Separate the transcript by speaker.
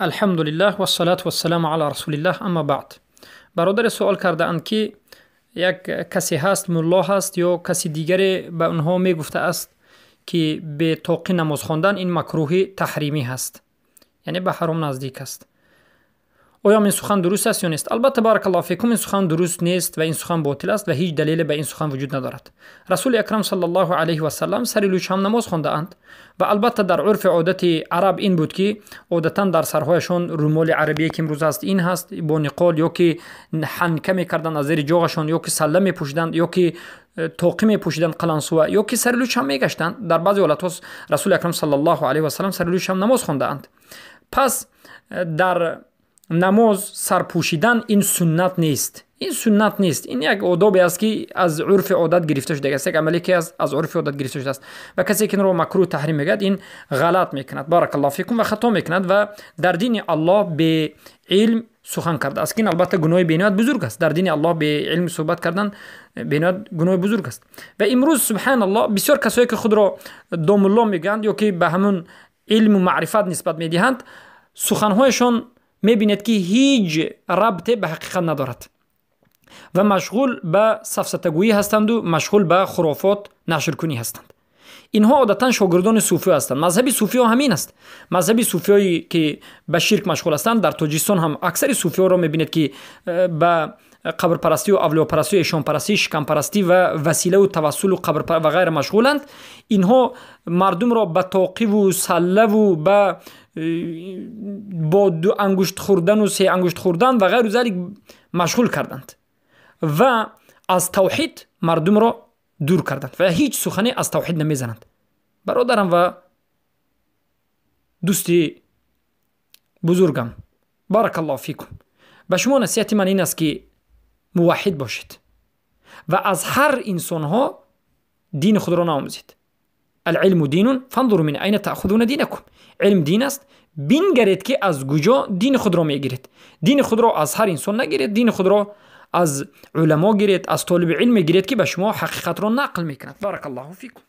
Speaker 1: Алҳамдулиллаҳ вассалату вассаламу ала расулиллаҳ, амма баъд. Бародаре суол кардаанд, ки як касе ҳаст, мулло ҳаст ё каси дигаре ба онҳо мегуфтааст, ки бетоқӣ намоз хондан ин макрӯҳи таҳримӣ ҳаст, яъне ба ҳаром наздик аст. Оё ин сухан дуруст аст ё нест? Албатта, баракаллоҳу фикум, ин сухан дуруст нест ва ин сухан ботил аст ва ҳеҷ далеле ба ин сухан вуҷуд надорад. Расули акрам саллаллоҳу алайҳи васаллам сари лӯч ҳам намоз хондаанд ва албатта дар урфи одати араб ин буд, ки одатан дар сарҳояшон румоли арабие, ки имрӯз аст, ин ҳаст, бо ниқол ё ки ҳанка мекарданд аз зери ҷоғашон, ё ки салла мепӯшиданд, ё ки тоқӣ мепӯшиданд, қалансува, ё ки сари лӯч ҳам мегаштанд. Дар баъзе ҳолатҳо Расули акрам саллаллоҳу алайҳи васаллам сари лӯч ҳам намоз хондаанд. Пас дар намоз сарпӯшидан ин суннат нест, ин суннат нест, ин як одобе аст, ки аз урфи одат гирифта шудааст, як амале, ки аз урфи одат гирифта шудааст. Ва касе ки инро макрӯҳ таҳрим мегӯяд, ин ғалат мекунад, баракаллоҳу фикум, ва хато мекунад ва дар дини Аллоҳ беилм сухан кардааст, ки ин албатта гуноҳи бениҳоят бузург аст. Дар дини Аллоҳ беилм суҳбат кардан бениҳоят гуноҳи бузург аст. Ва имрӯз, субҳаналлоҳ, бисёр касое, ки худро домулло мегӯянд ё ки ба ҳамун илму маърифат нисбат медиҳанд, суханҳояшон мебинед, ки ҳеҷ рабте ба ҳақиқат надорад ва машғул ба сафсатагӯӣ ҳастанду машғул ба хурофот нашркунӣ ҳастанд. Инҳо одатан шогирдони суфиё ҳастанд. Мазҳаби суфиё ҳамин аст. Мазҳаби суфиёе, ки ба ширк машғул ҳастанд, дар Тоҷикистон ҳам аксари суфиёро мебинед, ки ба қабрпарастию авлиёпарастию эшонпарастӣ, шикампарастӣ ва василаву тавассулу қабр ва ғайра машғуланд. Инҳо мардумро ба тоқиву саллаву ба бо ду ангушт хӯрдану се ангушт хӯрдан ва ғайру залик машғул карданд ва аз тавҳид мардумро дур карданд ва ҳеҷ сухане аз тавҳид намезананд. Бародарам ва дӯсти бузургам, баракаллоҳу фикум, ба шумо насиҳати ман ин аст, ки муваҳҳид бошед ва аз ҳар инсонҳо дини худро наомӯзед. Алилму динун фанзуру мин айна таъхузуна динакум. Илм дин аст, бингаред, ки аз куҷо дини худро мегиред. Дини худро аз ҳар инсон нагиред, дини худро аз уламо гиред, аз толиби илм мегиред, ки ба шумо ҳақиқатро нақл мекунад. Баракаллоҳу фикум.